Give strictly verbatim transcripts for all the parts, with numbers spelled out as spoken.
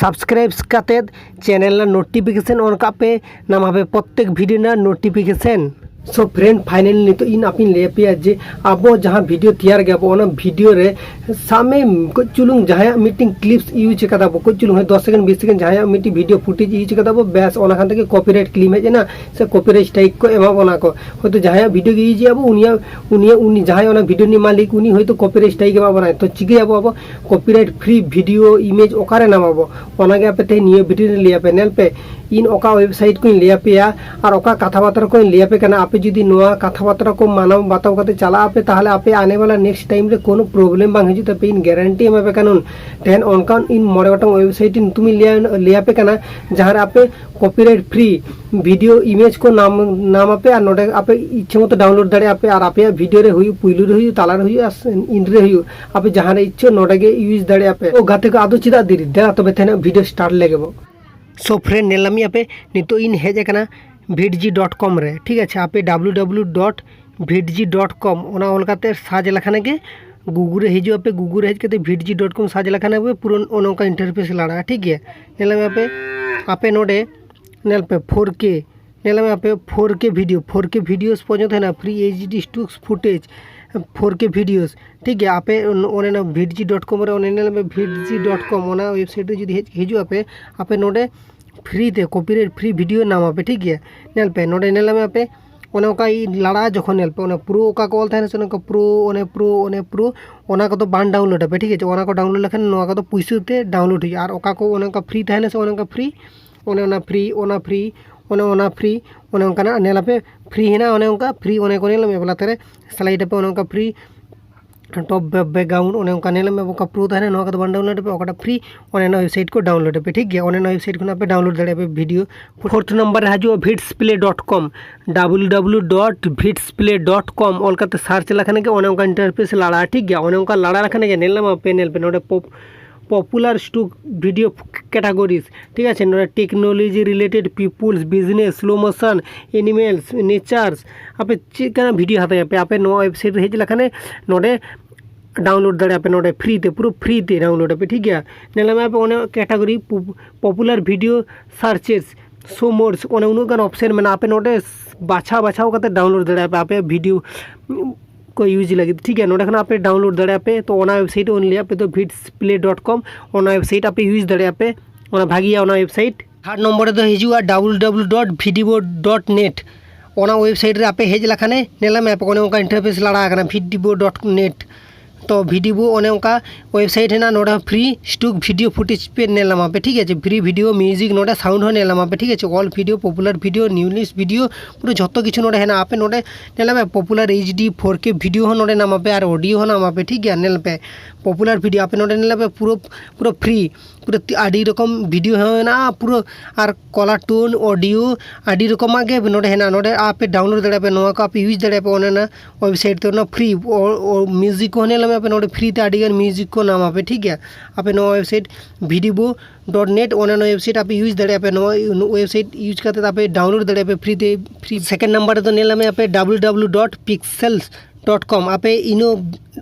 Subscribe ᱠᱟᱛᱮᱫ channel ᱨᱮᱱᱟᱜ notification ᱚᱱ ᱠᱟᱜ ᱯᱮ, ᱱᱟᱢ ᱦᱟᱵᱮ ᱯᱨᱚᱛᱛᱮᱠ ᱵᱷᱤᱰᱤᱭᱳ ᱨᱮᱱᱟᱜ ᱱᱳᱴᱤᱯᱷᱤᱠᱮᱥᱚᱱ᱾ ᱥᱳ ᱯᱷᱨᱮᱱᱰ, ᱯᱷᱟᱭᱱᱟᱞᱤ ᱱᱤᱛᱚᱜ ᱤᱧ ᱟᱯᱮᱧ ᱞᱟᱹᱭ ᱟᱯᱮᱭᱟ ᱡᱮ ᱟᱵᱚ ᱡᱟᱦᱟᱸ ᱵᱷᱤᱰᱤᱭᱳ ᱛᱮᱭᱟᱨ ᱜᱮᱭᱟ ᱵᱚ, ᱚᱱᱟ ᱵᱷᱤᱰᱤᱭᱳ ᱨᱮ ᱥᱟᱵ ᱢᱮ ᱠᱟᱹᱡ ᱪᱩᱞᱩᱝ ᱡᱟᱦᱟᱸᱭᱟᱜ ᱢᱤᱫᱴᱤᱝ ᱠᱞᱤᱯᱥ ᱤᱭᱩᱡᱽ ᱠᱟᱫᱟ ᱵᱚ, ᱠᱟᱹᱡ ᱪᱩᱞᱩᱝ ᱦᱚᱭ ᱫᱚᱥ ᱥᱮᱠᱮᱱᱰ ᱵᱤᱥ ᱥᱮᱠᱮᱱᱰ ᱡᱟᱦᱟᱸᱭᱟᱜ ᱢᱤᱫᱴᱤᱝ ᱵᱷᱤᱰᱤᱭᱳ ᱯᱷᱩᱴᱮᱡᱽ ᱤᱭᱩᱡᱽ ᱠᱟᱫᱟ ᱵᱚ, ᱵᱮᱥ ᱚᱱᱟ ᱠᱷᱟᱱ ᱛᱮᱜᱮ ᱠᱚᱯᱤᱨᱟᱭᱤᱴ ᱠᱞᱮᱢ ᱦᱮᱡ ᱮᱱᱟ ᱥᱮ ᱠᱚᱯᱤᱨᱟᱭᱤᱴ ᱥᱴᱨᱟᱭᱤᱠ ᱠᱚ ᱮᱢᱟ ᱵᱚᱱᱟ ᱠᱚ᱾ ᱦᱚᱭᱛᱳ ᱡᱟᱦᱟᱸᱭᱟᱜ ᱵᱷᱤᱰᱤᱭᱳ ᱜᱮ ᱤᱭᱩᱡᱽ ᱮᱫᱟ ᱵᱚ, ᱩᱱᱤᱭᱟᱜ, ᱩᱱᱤᱭᱟᱜ, ᱩᱱᱤ ᱡᱟᱦᱟᱸᱭ ᱚᱱᱟ ᱵᱷᱤᱰᱤᱭᱳ ᱨᱤᱱᱤᱡ ᱢᱟᱹᱞᱤᱠ, ᱩᱱᱤ ᱦᱚᱭᱛᱳ ᱠᱚᱯᱤᱨᱟᱭᱤᱴ ᱥᱴᱨᱟᱭᱤᱠ ᱮᱢᱟ ᱵᱚᱱᱟᱭ᱾ ᱛᱚ ᱪᱤᱠᱟᱹᱭᱟᱵᱚ ᱟᱵᱚ? ᱠᱚᱯᱤᱨᱟᱭᱤᱴ ᱯᱷᱨᱤ ᱵᱷᱤᱰᱤᱭᱳ ᱤᱢᱮᱡᱽ ᱚᱠᱟᱨᱮ ᱧᱟᱢ ᱟᱵᱚ? ᱚᱱᱟᱜᱮ ᱟᱯᱮ ᱛᱮᱦᱮᱧ ᱱᱤᱭᱟᱹ ᱵᱷᱤᱰᱤᱭᱳ ᱨᱮ ᱞᱟᱹᱭ ᱟᱯᱮ᱾ ᱧᱮᱞ ᱯᱮ, ᱤᱧ ᱚᱠᱟ ᱣᱮᱵᱥᱟᱭᱤᱴ ᱠᱚᱧ ᱞᱟᱹᱭ ᱟᱯᱮᱭᱟ ᱟᱨ ᱚᱠᱟ ᱠᱟᱛᱷᱟ ᱵᱟᱛᱨᱟ ᱠᱚᱧ ᱞᱟᱹᱭ ᱟᱯᱮ ᱠᱟᱱᱟ, ᱟᱯᱮ ᱡᱩᱫᱤ ᱱᱚᱣᱟ ᱠᱟᱛᱷᱟ ᱵᱟᱛᱨᱟ ᱠᱚ ᱢᱟᱱᱟᱣ ᱵᱟᱛᱟᱣ ᱠᱟᱛᱮ ᱪᱟᱞᱟᱜ ᱟᱯᱮ, ᱛᱟᱦᱚᱞᱮ ᱟᱯᱮ ᱟᱱᱮ ᱵᱟᱞᱟ ᱱᱮᱠᱥᱴ ᱴᱟᱭᱤᱢ ᱨᱮ ᱠᱳᱱᱳ ᱯᱨᱚᱵᱞᱮᱢ ᱵᱟᱝ ᱦᱤᱡᱩᱜ ᱛᱟᱯᱮ, ᱤᱧ ᱜᱮᱨᱮᱱᱴᱤ ᱮᱢᱟ ᱯᱮ ᱠᱟᱱᱟ᱾ ᱛᱮᱦᱮᱧ ᱚᱱᱠᱟᱱ ᱤᱧ ᱢᱚᱬᱮ ᱜᱚᱴᱟᱝ ᱣᱮᱵᱥᱟᱭᱤᱴ ᱧᱩᱛᱩᱢᱤᱧ ᱞᱟᱹᱭ, ᱞᱟᱹᱭ ᱟᱯᱮ ᱠᱟᱱᱟ, ᱡᱟᱦᱟᱸ ᱨᱮ ᱟᱯᱮ ᱠᱚᱯᱤᱨᱟᱭᱤᱴ ᱯᱷᱨᱤ ᱵᱷᱤᱰᱤᱭᱳ ᱤᱢᱮᱡᱽ ᱠᱚ ᱱᱟᱢ, ᱱᱟᱢ ᱟᱯᱮ ᱟᱨ ᱱᱚᱰᱮ ᱟᱯᱮ ᱤᱪᱪᱷᱟᱹ ᱢᱚᱛᱚ ᱰᱟᱣᱩᱱᱞᱳᱰ ᱫᱟᱲᱮᱭᱟᱜ ᱟᱯᱮ ᱟᱨ ᱟᱯᱮᱭᱟᱜ ᱵᱷᱤᱰᱤᱭᱳ ᱨᱮ ᱦᱩᱭᱩᱜ, ᱯᱩᱭᱞᱩ ᱨᱮ ᱦᱩᱭᱩᱜ, ᱛᱟᱞᱟ ᱨᱮ ᱦᱩᱭᱩᱜ ᱟᱨ ᱤᱱᱰ ᱨᱮ ᱦᱩᱭᱩᱜ, ᱟᱯᱮ ᱡᱟᱦᱟᱸ ᱨᱮ ᱤᱪᱪᱷᱟᱹ ᱱᱚᱰᱮ ᱜᱮ ᱤᱭᱩᱡᱽ ᱫᱟᱲᱮᱭᱟᱜ ᱟᱯᱮ᱾ ᱛᱚ ᱜᱟᱛᱮ ᱠᱚ, ᱟᱫᱚ ᱪᱮᱫᱟᱜ ᱫᱮᱨᱤ? ᱫᱮᱞᱟ ᱛᱚᱵᱮ ᱛᱮᱦᱮᱧᱟᱜ ᱵᱷᱤᱰᱤᱭᱳ ᱥᱴᱟᱨᱴ ᱞᱮᱜᱮ ᱵᱚ᱾ ᱥᱳ ᱯᱷᱨᱮᱱᱰ, ᱧᱮᱞ ᱧᱟᱢᱮᱫ ᱟᱯᱮ ᱱᱤᱛᱚᱜ ᱤᱧ ᱦᱮᱡ ᱟᱠᱟᱱᱟ ᱵᱷᱤᱴᱡᱤ ᱰᱚᱴ ᱠᱚᱢ ᱨᱮ, ᱴᱷᱤᱠ ᱟᱪᱷᱮ? ᱟᱯᱮ ᱰᱟᱵᱞᱤᱭᱩ ᱰᱟᱵᱞᱤᱭᱩ ᱰᱟᱵᱞᱤᱭᱩ ᱰᱚᱴ ᱵᱷᱤᱴᱡᱤ ᱰᱚᱴ ᱠᱚᱢ ᱚᱱᱟ ᱚᱞ ᱠᱟᱛᱮ ᱥᱟᱨᱪ ᱞᱮᱠᱷᱟᱱ ᱜᱮ ᱜᱩᱜᱩᱞ ᱨᱮ ᱦᱤᱡᱩᱜ ᱟᱯᱮ᱾ ᱜᱩᱜᱩᱞ ᱨᱮ ᱦᱮᱡ ᱠᱟᱛᱮ ᱵᱷᱤᱴᱡᱤ ᱰᱚᱴ ᱠᱚᱢ ᱥᱟᱨᱪ ᱞᱮᱠᱷᱟᱱ ᱜᱮ ᱯᱩᱨᱟᱹ ᱚᱱᱮ ᱚᱱᱠᱟ ᱤᱱᱴᱟᱨᱯᱷᱮᱥ ᱞᱟᱲᱟᱜᱼᱟ, ᱴᱷᱤᱠ ᱜᱮᱭᱟ? ᱧᱮᱞ ᱧᱟᱢᱮᱫ ᱟᱯᱮ, ᱟᱯᱮ ᱱᱚᱰᱮ ᱧᱮᱞ ᱯᱮ ᱯᱷᱳᱨ ᱠᱮ, ᱧᱮᱞ ᱢᱮ ᱟᱯᱮ four K video, four K videos ᱯᱚᱨᱡᱚᱱᱛᱚ ᱦᱮᱱᱟᱜᱼᱟ, free H D stocks footage four K videos, ᱴᱷᱤᱠ ᱜᱮᱭᱟ? ᱟᱯᱮ ᱚᱱ-, ᱚᱱᱮ ᱚᱱᱟ ᱵᱷᱤᱴᱡᱤ ᱰᱚᱴ ᱠᱚᱢ ᱨᱮ, ᱚᱱᱮ ᱧᱮᱞ ᱢᱮ ᱵᱷᱤᱴᱡᱤ ᱰᱚᱴ ᱠᱚᱢ, ᱚᱱᱟ ᱣᱮᱵᱥᱟᱭᱤᱴ ᱨᱮ ᱡᱩᱫᱤ ᱦᱮᱡ ᱦᱤᱡᱩᱜ ᱟᱯᱮ, ᱟᱯᱮ ᱱᱚᱰᱮ ᱯᱷᱨᱤ ᱛᱮ ᱠᱚᱯᱤᱨᱟᱭᱤᱴ ᱯᱷᱨᱤ ᱵᱷᱤᱰᱤᱭᱳ ᱧᱟᱢ ᱟᱯᱮ, ᱴᱷᱤᱠ ᱜᱮᱭᱟ? ᱧᱮᱞ ᱯᱮ ᱱᱚᱰᱮ, ᱧᱮᱞ ᱢᱮ ᱟᱯᱮ ᱚᱱᱮ ᱚᱱᱠᱟ ᱞᱟᱲᱟ ᱡᱚᱠᱷᱚᱱ, ᱧᱮᱞ ᱯᱮ ᱚᱱᱟ ᱯᱨᱳ ᱚᱠᱟ ᱠᱚ ᱚᱞ ᱛᱟᱦᱮᱱᱟ ᱥᱮ, ᱚᱱᱮ ᱚᱱᱠᱟ ᱯᱨᱳ, ᱚᱱᱮ ᱯᱨᱳ, ᱚᱱᱮ ᱯᱨᱳ, ᱚᱱᱟ ᱠᱚᱫᱚ ᱵᱟᱝ ᱰᱟᱣᱩᱱᱞᱳᱰ ᱟᱯᱮ, ᱴᱷᱤᱠ ᱟᱪᱷᱮ? ᱚᱱᱟ ᱠᱚ ᱰᱟᱣᱩᱱᱞᱳᱰ ᱞᱮᱠᱷᱟᱱ ᱱᱚᱣᱟ ᱠᱚᱫᱚ ᱯᱩᱭᱥᱟᱹ ᱛᱮ ᱰᱟᱣᱩᱱᱞᱳᱰ ᱦᱩᱭᱩᱜᱼᱟ᱾ ᱟᱨ ᱚᱠᱟ ᱠᱚ ᱚᱱᱮ ᱚᱱᱠᱟ ᱯᱷᱨᱤ ᱛᱟᱦᱮᱱᱟ ᱥᱮ, ᱚᱱᱮ ᱚᱱᱠᱟ ᱯᱷᱨᱤ, ᱚᱱᱮ ᱚᱱᱟ ᱯᱷᱨᱤ, ᱚᱱᱟ ᱯᱷᱨᱤ, ᱚᱱᱮ ᱚᱱᱠᱟᱱᱟᱜ ᱧᱮᱞ ᱟᱯᱮ ᱯᱷᱨᱤ ᱦᱮᱱᱟᱜᱼᱟ, ᱚᱱᱮ ᱚᱱᱠᱟ ᱯᱷᱨᱤ, ᱚᱱᱮ ᱠᱚ ᱧᱮᱞ ᱢᱮ ᱞᱟᱛᱟᱨ ᱨᱮ ᱥᱞᱟᱭᱤᱰ ᱟᱯᱮ, ᱚᱱᱮ ᱚᱱᱠᱟ ᱯᱷᱨᱤ ᱴᱚᱯ ᱵᱮᱠᱜᱨᱟᱣᱩᱱᱰ, ᱚᱱᱮ ᱚᱱᱠᱟ ᱧᱮᱞ ᱢᱮ ᱚᱠᱟ ᱯᱨᱳ ᱛᱟᱦᱮᱱᱟ, ᱱᱚᱣᱟ ᱠᱚᱫᱚ ᱵᱟᱝ ᱰᱟᱣᱩᱱᱞᱳᱰ ᱟᱯᱮ, ᱚᱠᱟᱴᱟᱜ ᱯᱷᱨᱤ ᱚᱱᱮ ᱚᱱᱟ ᱣᱮᱵᱥᱟᱭᱤᱴ ᱠᱚ ᱰᱟᱣᱩᱱᱞᱳᱰ ᱟᱯᱮ, ᱴᱷᱤᱠ ᱜᱮᱭᱟ? ᱚᱱᱮ ᱚᱱᱟ ᱣᱮᱵᱥᱟᱭᱤᱴ ᱠᱷᱚᱱᱟᱜ ᱯᱮ ᱰᱟᱣᱩᱱᱞᱳᱰ ᱫᱟᱲᱮᱭᱟᱜᱼᱟ ᱯᱮ ᱵᱷᱤᱰᱤᱭᱳ᱾ ᱯᱷᱳᱨᱛᱷ ᱱᱟᱢᱵᱟᱨ ᱨᱮ ᱦᱤᱡᱩᱜᱼᱟ Vidsplay dot com, W W W dot Vidsplay dot com ᱚᱞ ᱠᱟᱛᱮ ᱥᱟᱨᱪ ᱞᱮᱠᱷᱟᱱ ᱜᱮ ᱚᱱᱮ ᱚᱱᱠᱟ ᱤᱱᱴᱟᱨᱯᱷᱮᱥ ᱞᱟᱲᱟᱜᱼᱟ, ᱴᱷᱤᱠ ᱜᱮᱭᱟ? ᱚᱱᱮ ᱚᱱᱠᱟ ᱞᱟᱲᱟ ᱞᱮᱠᱷᱟᱱ ᱜᱮ ᱧᱮᱞ ᱧᱟᱢᱟ ᱯᱮ, ᱧᱮᱞ ᱯᱮ ᱱᱚᱰᱮ pop-, popular stock video categories, ᱴᱷᱤᱠ ᱟᱪᱷᱮ? ᱱᱚᱰᱮ technology related, peoples, business, slow motion, animals, natures, ᱟᱯᱮ ᱪᱮᱫ ᱞᱮᱠᱟᱱᱟᱜ ᱵᱷᱤᱰᱤᱭᱳ ᱦᱟᱛᱟᱣ ᱟᱯᱮ? ᱟᱯᱮ ᱱᱚᱣᱟ ᱣᱮᱵᱥᱟᱭᱤᱴ ᱨᱮ ᱦᱮᱡ ᱞᱮᱠᱷᱟᱱ ᱱᱚᱰᱮ download ᱫᱟᱲᱮᱭᱟᱜᱼᱟ ᱯᱮ ᱱᱚᱰᱮ free ᱛᱮ, ᱯᱩᱨᱟᱹ free ᱛᱮ download ᱟᱯᱮ, ᱴᱷᱤᱠ ᱜᱮᱭᱟ᱾ ᱧᱮᱞ ᱢᱮ ᱟᱯᱮ ᱚᱱᱮ category ᱯᱚ-, popular video searches, show more, ᱚᱱᱮ ᱩᱱᱟᱹᱜ ᱜᱟᱱ option ᱢᱮᱱᱟᱜᱼᱟ᱾ ᱟᱯᱮ ᱱᱚᱰᱮ ᱵᱟᱪᱷᱟᱣ ᱵᱟᱪᱷᱟᱣ ᱠᱟᱛᱮ download ᱫᱟᱲᱮᱭᱟᱜᱼᱟ ᱯᱮ ᱟᱯᱮ video ᱠᱚ use ᱞᱟᱹᱜᱤᱫ, ᱴᱷᱤᱠ ᱜᱮᱭᱟ᱾ ᱱᱚᱰᱮ ᱠᱷᱚᱱ ᱟᱯᱮ download ᱫᱟᱲᱮᱭᱟᱜᱼᱟ ᱯᱮ᱾ ᱛᱚ ᱚᱱᱟ website only ᱟᱯᱮ ᱫᱚ vids play dot com, ᱚᱱᱟ website ᱟᱯᱮ use ᱫᱟᱲᱮᱭᱟᱜᱼᱟ ᱯᱮ᱾ ᱚᱱᱟ ᱵᱷᱟᱜᱤᱭᱟ ᱚᱱᱟ website᱾ Third ᱱᱚᱢᱵᱚᱨ ᱨᱮᱫᱚ ᱦᱤᱡᱩᱜᱼᱟ ᱰᱟᱵᱞᱩ ᱰᱟᱵᱞᱩ ᱰᱚᱴ ᱵᱷᱤᱰᱤᱵᱳ ᱰᱚᱴ ᱱᱮᱴ᱾ ᱚᱱᱟ website ᱨᱮ ᱟᱯᱮ ᱦᱮᱡ ᱞᱮᱠᱷᱟᱱᱮ ᱧᱮᱞ ᱢᱮ ᱟᱯᱮ ᱚᱱᱮ ᱚᱱᱠᱟ interface ᱞᱟᱲᱟ ᱟᱠᱟᱱᱟ ᱵᱷᱤᱰᱤᱵᱳ ᱰᱚᱴ ᱱᱮᱴ᱾ ᱛᱚ ᱵᱷᱤᱰᱤᱵᱳ ᱚᱱᱮ ᱚᱱᱠᱟ website ᱦᱮᱱᱟᱜᱼᱟ᱾ ᱱᱚᱰᱮ ᱦᱚᱸ free stock video footage ᱯᱮ ᱧᱮᱞ ᱧᱟᱢᱟ ᱯᱮ, ᱴᱷᱤᱠ ᱟᱪᱷᱮ᱾ Free video, music, ᱱᱚᱰᱮ sound ᱦᱚᱸ ᱧᱮᱞ ᱧᱟᱢᱟ ᱯᱮ, ᱴᱷᱤᱠ ᱟᱪᱷᱮ᱾ All video, popular video, new list video, ᱯᱩᱨᱟᱹ ᱡᱷᱚᱛᱚ ᱠᱤᱪᱷᱩ ᱱᱚᱰᱮ ᱦᱮᱱᱟᱜᱼᱟ᱾ ᱟᱯᱮ ᱱᱚᱰᱮ ᱧᱮᱞ ᱢᱮ popular HD four K video ᱦᱚᱸ ᱱᱚᱰᱮ ᱧᱟᱢᱟ ᱯᱮ ᱟᱨ audio ᱦᱚᱸ ᱧᱟᱢᱟ ᱯᱮ, ᱴᱷᱤᱠ ᱜᱮᱭᱟ᱾ ᱧᱮᱞ ᱯᱮ popular video ᱟᱯᱮ ᱱᱚᱰᱮ ᱧᱮᱞ ᱯᱮ ᱯᱩᱨᱟᱹ, ᱯᱩᱨᱟᱹ free, ᱯᱩᱨᱟᱹ ᱛᱤ-, ᱟᱹᱰᱤ ᱨᱚᱠᱚᱢ video ᱦᱚᱸ ᱦᱮᱱᱟᱜᱼᱟ ᱯᱩᱨᱟᱹ, ᱟᱨ color tone, audio, ᱟᱹᱰᱤ ᱨᱚᱠᱚᱢᱟᱜ ᱜᱮ ᱱᱚᱰᱮ ᱦᱮᱱᱟᱜᱼᱟ᱾ ᱱᱚᱰᱮ ᱟᱯᱮ download ᱫᱟᱲᱮᱭᱟᱜᱼᱟ ᱯᱮ, ᱱᱚᱣᱟ ᱠᱚ ᱟᱯᱮ use ᱫᱟᱲᱮᱭᱟᱜᱼᱟ ᱯᱮ ᱚᱱᱮ ᱚᱱᱟ website ᱛᱮ, ᱚᱱᱟ free᱾ ᱚ, ᱚ, music ᱠᱚᱦᱚᱸ ᱧᱮᱞ ᱢᱮ ᱟᱯᱮ ᱱᱚᱰᱮ free ᱛᱮ ᱟᱹᱰᱤ ᱜᱟᱱ music ᱠᱚ ᱧᱟᱢᱟ ᱯᱮ, ᱴᱷᱤᱠ ᱜᱮᱭᱟ᱾ ᱟᱯᱮ ᱱᱚᱣᱟ website ᱵᱷᱤᱰᱤᱵᱳ ᱰᱚᱴ ᱱᱮᱴ ᱚᱱᱮ ᱚᱱᱟ website ᱟᱯᱮ use ᱫᱟᱲᱮᱭᱟᱜᱼᱟ ᱯᱮ, ᱱᱚᱣᱟ website use ᱠᱟᱛᱮ ᱟᱯᱮ download ᱫᱟᱲᱮᱭᱟᱜᱼᱟ ᱯᱮ free ᱛᱮ, free᱾ Second number ᱨᱮᱫᱚ ᱧᱮᱞ ᱢᱮ ᱟᱯᱮ W W dot pixel dot com. ᱟᱯᱮ ᱤᱱᱟᱹ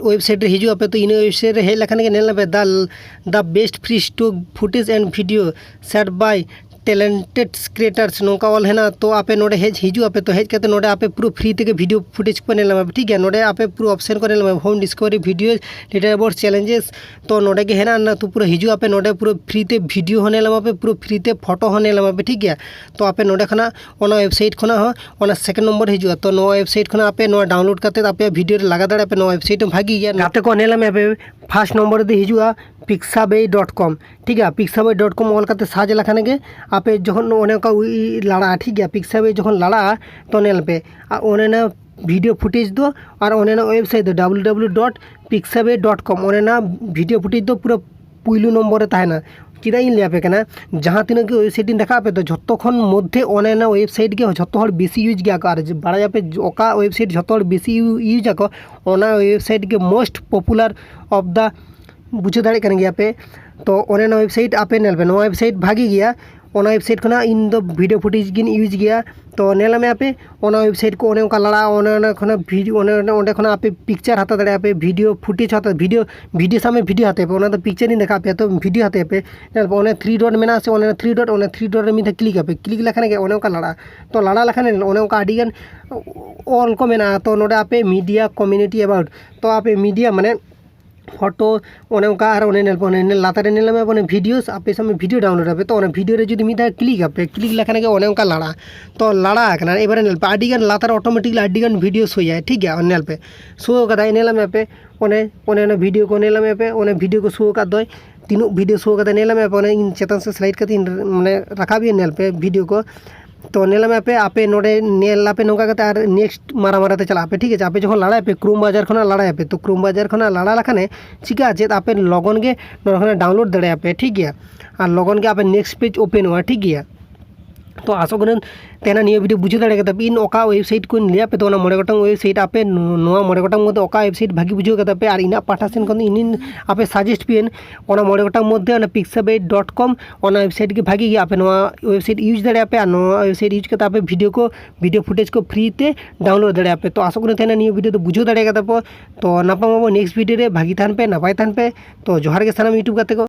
website ᱨᱮ ᱦᱤᱡᱩᱜ ᱟᱯᱮ, ᱛᱚ ᱤᱱᱟᱹ website ᱨᱮ ᱦᱮᱡ ᱞᱮᱠᱷᱟᱱ ᱜᱮ ᱧᱮᱞ ᱢᱮ the, the best free stock footage and video shared by talented creators, ᱱᱚᱝᱠᱟ ᱚᱞ ᱦᱮᱱᱟᱜᱼᱟ᱾ ᱛᱚ ᱟᱯᱮ ᱱᱚᱰᱮ ᱦᱮᱡ ᱦᱤᱡᱩᱜ ᱟᱯᱮ, ᱛᱚ ᱦᱮᱡ ᱠᱟᱛᱮ ᱱᱚᱰᱮ ᱟᱯᱮ ᱯᱩᱨᱟᱹ free ᱛᱮᱜᱮ video footage ᱠᱚ ᱧᱮᱞ ᱧᱟᱢᱟ, ᱴᱷᱤᱠ ᱜᱮᱭᱟ᱾ ᱱᱚᱰᱮ ᱟᱯᱮ ᱯᱩᱨᱟᱹ option ᱠᱚ ᱧᱮᱞ ᱧᱟᱢᱟ, home discovery, videos, leaderboard, challenges᱾ ᱛᱚ ᱱᱚᱰᱮ ᱜᱮ ᱦᱮᱱᱟᱜᱼᱟ, ᱛᱚ ᱯᱩᱨᱟᱹ ᱦᱤᱡᱩᱜ ᱟᱯᱮ, ᱱᱚᱰᱮ ᱯᱩᱨᱟᱹ free ᱛᱮ video ᱦᱚᱸ ᱧᱮᱞ ᱧᱟᱢᱟ ᱯᱮ, ᱯᱩᱨᱟᱹ free ᱛᱮ photo ᱦᱚᱸ ᱧᱮᱞ ᱧᱟᱢᱟ ᱯᱮ, ᱴᱷᱤᱠ ᱜᱮᱭᱟ᱾ ᱛᱚ ᱟᱯᱮ ᱱᱚᱰᱮ ᱠᱷᱚᱱᱟᱜ ᱚᱱᱟ website ᱠᱷᱚᱱᱟᱜ ᱦᱚᱸ ᱚᱱᱟ second ᱱᱚᱢᱵᱚᱨ ᱦᱤᱡᱩᱜᱼᱟ᱾ ᱛᱚ ᱱᱚᱣᱟ website ᱠᱷᱚᱱᱟᱜ ᱟᱯᱮ ᱱᱚᱣᱟ download ᱠᱟᱛᱮ ᱟᱯᱮ video ᱨᱮ ᱞᱟᱜᱟᱣ ᱫᱟᱲᱮᱭᱟᱜᱼᱟ ᱯᱮ᱾ ᱱᱚᱣᱟ website ᱦᱚᱸ ᱵᱷᱟᱜᱤ ᱜᱮᱭᱟ᱾ ᱜᱟᱛᱮ ᱠᱚ ᱧᱮᱞ ᱢᱮ ᱟᱯᱮ first ᱱᱚᱢᱵᱚᱨ ᱨᱮᱫᱚ ᱦᱤᱡᱩᱜᱼᱟ pixabay dot com, ᱴᱷᱤᱠ ᱜᱮᱭᱟ᱾ Pixabay dot com ᱚᱞ ᱠᱟᱛᱮ search ᱞᱮᱠᱷᱟᱱ ᱜᱮ ᱟᱯᱮ ᱡᱚᱠᱷᱚᱱ ᱚᱱᱮ ᱚᱱᱠᱟ ᱩᱭ-, ᱞᱟᱲᱟᱜᱼᱟ, ᱴᱷᱤᱠ ᱜᱮᱭᱟ᱾ Pixabay ᱡᱚᱠᱷᱚᱱ ᱞᱟᱲᱟᱜᱼᱟ ᱛᱚ ᱧᱮᱞ ᱯᱮ ᱟᱨ ᱚᱱᱮ ᱚᱱᱟ video footage ᱫᱚ ᱟᱨ ᱚᱱᱮ ᱚᱱᱟ website ᱫᱚ W W W dot Pixabay dot com, ᱚᱱᱮ ᱚᱱᱟ video footage ᱫᱚ ᱯᱩᱨᱟᱹ ᱯᱩᱭᱞᱩ ᱱᱚᱢᱵᱚᱨ ᱨᱮ ᱛᱟᱦᱮᱱᱟ᱾ ᱪᱮᱫᱟᱜ ᱤᱧ ᱞᱟᱹᱭ ᱟᱯᱮ ᱠᱟᱱᱟ, ᱡᱟᱦᱟᱸ ᱛᱤᱱᱟᱹᱜ ᱜᱮ website ᱤᱧ ᱫᱮᱠᱷᱟᱣ ᱟᱯᱮ ᱫᱚ ᱡᱷᱚᱛᱚ ᱠᱷᱚᱱ ᱢᱚᱫᱽᱫᱷᱮ ᱚᱱᱮ ᱚᱱᱟ website ᱜᱮ ᱡᱷᱚᱛᱚ ᱦᱚᱲ ᱵᱮᱥᱤ use ᱜᱮᱭᱟ ᱠᱚ᱾ ᱟᱨ ᱵᱟᱲᱟᱭᱟᱯᱮ ᱚᱠᱟ website ᱡᱷᱚᱛᱚ ᱦᱚᱲ ᱵᱮᱥᱤ use ᱟᱠᱚ, ᱚᱱᱟ website ᱜᱮ most popular of the, ᱵᱩᱡᱷᱟᱹᱣ ᱫᱟᱲᱮᱭᱟᱜ ᱠᱟᱱ ᱜᱮᱭᱟ ᱯᱮ᱾ ᱛᱚ ᱚᱱᱮ ᱚᱱᱟ website ᱟᱯᱮ ᱧᱮᱞ ᱯᱮ, ᱱᱚᱣᱟ website ᱵᱷᱟᱜᱤ ᱜᱮᱭᱟ᱾ ᱚᱱᱟ ᱣᱮᱵᱥᱟᱭᱤᱴ ᱠᱷᱚᱱᱟᱜ ᱤᱧ ᱫᱚ ᱵᱷᱤᱰᱤᱭᱳ ᱯᱷᱩᱴᱮᱡᱽ ᱜᱤᱧ ᱤᱭᱩᱡᱽ ᱜᱮᱭᱟ᱾ ᱛᱚ ᱧᱮᱞ ᱢᱮ ᱟᱯᱮ, ᱚᱱᱟ ᱣᱮᱵᱥᱟᱭᱤᱴ ᱠᱚ ᱚᱱᱮ ᱚᱱᱠᱟ ᱞᱟᱲᱟᱜᱼᱟ, ᱚᱱᱮ ᱚᱱᱟ ᱠᱷᱚᱱᱟᱜ ᱵᱷᱤᱰᱤᱭᱳ, ᱚᱱᱮ ᱚᱸᱰᱮ ᱚᱸᱰᱮ ᱠᱷᱚᱱᱟᱜ ᱟᱯᱮ ᱯᱤᱠᱪᱟᱨ ᱦᱟᱛᱟᱣ ᱫᱟᱲᱮᱭᱟᱜᱼᱟ ᱯᱮ, ᱵᱷᱤᱰᱤᱭᱳ ᱯᱷᱩᱴᱮᱡᱽ ᱦᱟᱛᱟᱣ, ᱵᱷᱤᱰᱤᱭᱳ, ᱵᱷᱤᱰᱤᱭᱳ ᱥᱟᱵ ᱢᱮ, ᱵᱷᱤᱰᱤᱭᱳ ᱦᱟᱛᱟᱣ ᱯᱮ, ᱚᱱᱟ ᱫᱚ ᱯᱤᱠᱪᱟᱨ ᱤᱧ ᱫᱮᱠᱷᱟᱣ ᱯᱮᱭᱟ, ᱛᱚ ᱵᱷᱤᱰᱤᱭᱳ ᱦᱟᱛᱟᱣ ᱯᱮ᱾ ᱧᱮᱞ ᱯᱮ, ᱚᱱᱮ ᱛᱷᱨᱤ ᱰᱚᱴ ᱢᱮᱱᱟᱜᱼᱟ ᱥᱮ, ᱚᱱᱮ ᱛᱷᱨᱤ ᱰᱚᱴ, ᱚᱱᱮ ᱛᱷᱨᱤ ᱰᱚᱴ ᱨᱮ ᱢᱤᱫ ᱫᱷᱟᱣ ᱠᱞᱤᱠ ᱟᱯᱮ, ᱠᱞᱤᱠ ᱞᱮᱠᱷᱟᱱ ᱜᱮ ᱚᱱᱮ ᱚᱱᱠᱟ ᱞᱟᱲᱟᱜᱼᱟ᱾ ᱛᱚ ᱞᱟᱲᱟ ᱞᱮᱠᱷᱟᱱ ᱚᱱᱮ ᱚᱱᱠᱟ ᱟᱹᱰᱤ ᱜᱟᱱ ᱚᱞ ᱠᱚ ᱢᱮᱱᱟᱜᱼᱟ᱾ ᱛᱚ ᱱᱚᱰᱮ ᱟᱯᱮ ᱢᱤᱰᱤᱭᱟ ᱠᱚᱢᱤᱭᱩᱱᱤᱴᱤ ᱮᱵᱟᱣᱩᱴ, ᱛᱚ ᱟᱯᱮ ᱢᱤᱰᱤᱭᱟ ᱢᱟᱱᱮ ᱯᱷᱳᱴᱳ, ᱚᱱᱮ ᱚᱱᱠᱟ ᱟᱨ ᱚᱱᱮ ᱧᱮᱞ ᱯᱮ, ᱚᱱᱮ ᱞᱟᱛᱟᱨ ᱨᱮ ᱧᱮᱞ ᱢᱮ, ᱚᱱᱮ ᱵᱷᱤᱰᱤᱭᱳ, ᱟᱯᱮ ᱥᱟᱵ ᱢᱮ ᱵᱷᱤᱰᱤᱭᱳ ᱰᱟᱣᱩᱱᱞᱳᱰ ᱟᱯᱮ, ᱛᱚ ᱚᱱᱟ ᱵᱷᱤᱰᱤᱭᱳ ᱨᱮ ᱡᱩᱫᱤ ᱢᱤᱫ ᱫᱷᱟᱣ ᱠᱞᱤᱠ ᱟᱯᱮ, ᱠᱞᱤᱠ ᱞᱮᱠᱷᱟᱱ ᱜᱮ ᱚᱱᱮ ᱚᱱᱠᱟ ᱞᱟᱲᱟ, ᱛᱚ ᱞᱟᱲᱟ ᱟᱠᱟᱱᱟ᱾ ᱮᱵᱟᱨᱮ ᱧᱮᱞ ᱯᱮ, ᱟᱹᱰᱤ ᱜᱟᱱ ᱞᱟᱛᱟᱨ ᱚᱴᱳᱢᱮᱴᱤᱠᱞᱤ ᱟᱹᱰᱤ ᱜᱟᱱ ᱵᱷᱤᱰᱤᱭᱳ ᱥᱳᱭᱟᱭ, ᱴᱷᱤᱠ ᱜᱮᱭᱟ, ᱧᱮᱞ ᱯᱮ, ᱥᱳ ᱠᱟᱫᱟᱭ, ᱧᱮᱞ ᱢᱮ ᱯᱮ, ᱚᱱᱮ ᱚᱱᱮ ᱚᱱᱟ ᱵᱷᱤᱰᱤᱭᱳ ᱠᱚ ᱧᱮᱞ ᱢᱮ ᱯᱮ, ᱚᱱᱮ ᱵᱷᱤᱰᱤᱭᱳ ᱠᱚ ᱥᱳ ᱟᱠᱟᱫ ᱫᱚᱭ, ᱛᱤᱱᱟᱹᱜ ᱵᱷᱤᱰᱤᱭᱳ ᱥᱳ ᱠᱟᱫᱟᱭ ᱧᱮᱞ ᱢᱮ ᱯᱮ, ᱚᱱᱮ ᱤᱧ ᱪᱮᱛᱟᱱ ᱥᱮᱫ ᱥᱞᱟᱭᱤᱰ ᱠᱟᱛᱮ ᱤᱧ ᱢᱟᱱᱮ ᱨᱟᱠᱟᱵ ᱤᱧ, ᱧᱮᱞ ᱯᱮ ᱵᱷᱤᱰᱤᱭᱳ ᱠᱚ᱾ ᱛᱚ ᱧᱮᱞ ᱢᱮ ᱯᱮ, ᱟᱯᱮ ᱱᱚᱰᱮ ᱧᱮᱞ ᱟᱯᱮ ᱱᱚᱝᱠᱟ ᱠᱟᱛᱮ ᱟᱨ ᱱᱮᱠᱥᱴ ᱢᱟᱨᱟ ᱢᱟᱨᱟ ᱛᱮ ᱪᱟᱞᱟᱜ ᱟᱯᱮ, ᱴᱷᱤᱠ ᱟᱪᱷᱮ᱾ ᱟᱯᱮ ᱡᱚᱠᱷᱚᱱ ᱞᱟᱲᱟᱭ ᱟᱯᱮ, ᱠᱨᱳᱢ ᱵᱨᱟᱣᱡᱟᱨ ᱠᱷᱚᱱᱟᱜ ᱞᱟᱲᱟᱭ ᱟᱯᱮ, ᱛᱚ ᱠᱨᱳᱢ ᱵᱨᱟᱣᱡᱟᱨ ᱠᱷᱚᱱᱟᱜ ᱞᱟᱲᱟ ᱞᱮᱠᱷᱟᱱᱮ ᱪᱤᱠᱟᱹᱜᱼᱟ, ᱪᱮᱫ ᱟᱯᱮ ᱞᱚᱜᱚᱱ ᱜᱮ ᱱᱚᱰᱮ ᱠᱷᱚᱱᱟᱜ ᱰᱟᱣᱩᱱᱞᱳᱰ ᱫᱟᱲᱮᱭᱟᱜᱼᱟ ᱯᱮ, ᱴᱷᱤᱠ ᱜᱮᱭᱟ᱾ ᱟᱨ ᱞᱚᱜᱚᱱ ᱜᱮ ᱟᱯᱮ ᱱᱮᱠᱥᱴ ᱯᱮᱡᱽ ᱳᱯᱮᱱᱚᱜᱼᱟ, ᱴᱷᱤᱠ ᱜᱮᱭᱟ᱾ ᱛᱚ ᱟᱥᱚᱜ ᱠᱟᱹᱱᱟᱹᱧ ᱛᱮᱦᱮᱧ ᱱᱤᱭᱟᱹ ᱵᱷᱤᱰᱤᱭᱳ ᱵᱩᱡᱷᱟᱹᱣ ᱫᱟᱲᱮ ᱠᱟᱫᱟ ᱯᱮ᱾ ᱤᱧ ᱚᱠᱟ ᱣᱮᱵᱥᱟᱭᱤᱴ ᱠᱚᱧ ᱞᱟᱹᱭᱟ ᱯᱮ, ᱛᱚ ᱚᱱᱟ ᱢᱚᱬᱮ ᱜᱚᱴᱟᱝ ᱣᱮᱵᱥᱟᱭᱤᱴ ᱟᱯᱮ ᱱᱚ-, ᱱᱚᱣᱟ ᱢᱚᱬᱮ ᱜᱚᱴᱟᱝ ᱢᱚᱫᱽᱫᱷᱮ ᱚᱠᱟ ᱣᱮᱵᱥᱟᱭᱤᱴ ᱵᱷᱟᱜᱤ ᱵᱩᱡᱷᱟᱹᱣ ᱠᱟᱫᱟ ᱯᱮ, ᱟᱨ ᱤᱧᱟᱹᱜ ᱯᱟᱦᱴᱟ ᱥᱮᱱ ᱠᱷᱚᱱ ᱤᱧ ᱟᱯᱮ ᱥᱟᱡᱮᱥᱴ ᱯᱮᱭᱟᱹᱧ, ᱚᱱᱟ ᱢᱚᱬᱮ ᱜᱚᱴᱟᱝ ᱢᱚᱫᱽᱫᱷᱮ ᱚᱱᱟ ᱯᱤᱠᱥᱟᱵᱟᱭᱤᱴ ᱰᱚᱴ ᱠᱚᱢ, ᱚᱱᱟ ᱣᱮᱵᱥᱟᱭᱤᱴ ᱜᱮ ᱵᱷᱟᱜᱤ ᱜᱮᱭᱟ᱾ ᱟᱯᱮ ᱱᱚᱣᱟ ᱣᱮᱵᱥᱟᱭᱤᱴ ᱤᱭᱩᱡᱽ ᱫᱟᱲᱮᱭᱟᱜᱼᱟ ᱯᱮ, ᱟᱨ ᱱᱚᱣᱟ ᱣᱮᱵᱥᱟᱭᱤᱴ ᱤᱭᱩᱡᱽ ᱠᱟᱛᱮ ᱟᱯᱮ ᱵᱷᱤᱰᱤᱭᱳ ᱠᱚ, ᱵᱷᱤᱰᱤᱭᱳ ᱯᱷᱩᱴᱮᱡᱽ ᱠᱚ ᱯᱷᱨᱤ ᱛᱮ ᱰᱟᱣᱩᱱᱞᱳᱰ ᱫᱟᱲᱮᱭᱟᱜᱼᱟ ᱯᱮ᱾ ᱛᱚ ᱟᱥᱚᱜ ᱠᱟᱹᱱᱟᱹᱧ ᱛᱮᱦᱮᱧ ᱱᱤᱭᱟᱹ ᱵᱷᱤᱰᱤᱭᱳ ᱫᱚ ᱵᱩᱡᱷᱟᱹᱣ ᱫᱟᱲᱮ ᱠᱟᱫᱟ ᱯᱮ᱾ ᱛᱚ ᱧᱟᱯᱟᱢ ᱟᱵᱚ ᱱᱮᱠᱥᱴ ᱵᱷᱤᱰᱤᱭᱳ ᱨᱮ, ᱵᱷᱟᱜᱤ ᱛᱟᱦᱮᱱ ᱯᱮ, ᱱᱟᱯᱟᱭ ᱛᱟᱦᱮᱱ ᱯᱮ᱾ ᱛᱚ ᱡᱚᱦᱟᱨ ᱜᱮ ᱥᱟᱱᱟᱢ ᱭᱩᱴᱩᱵᱽ ᱜᱟᱛᱮ ᱠᱚ᱾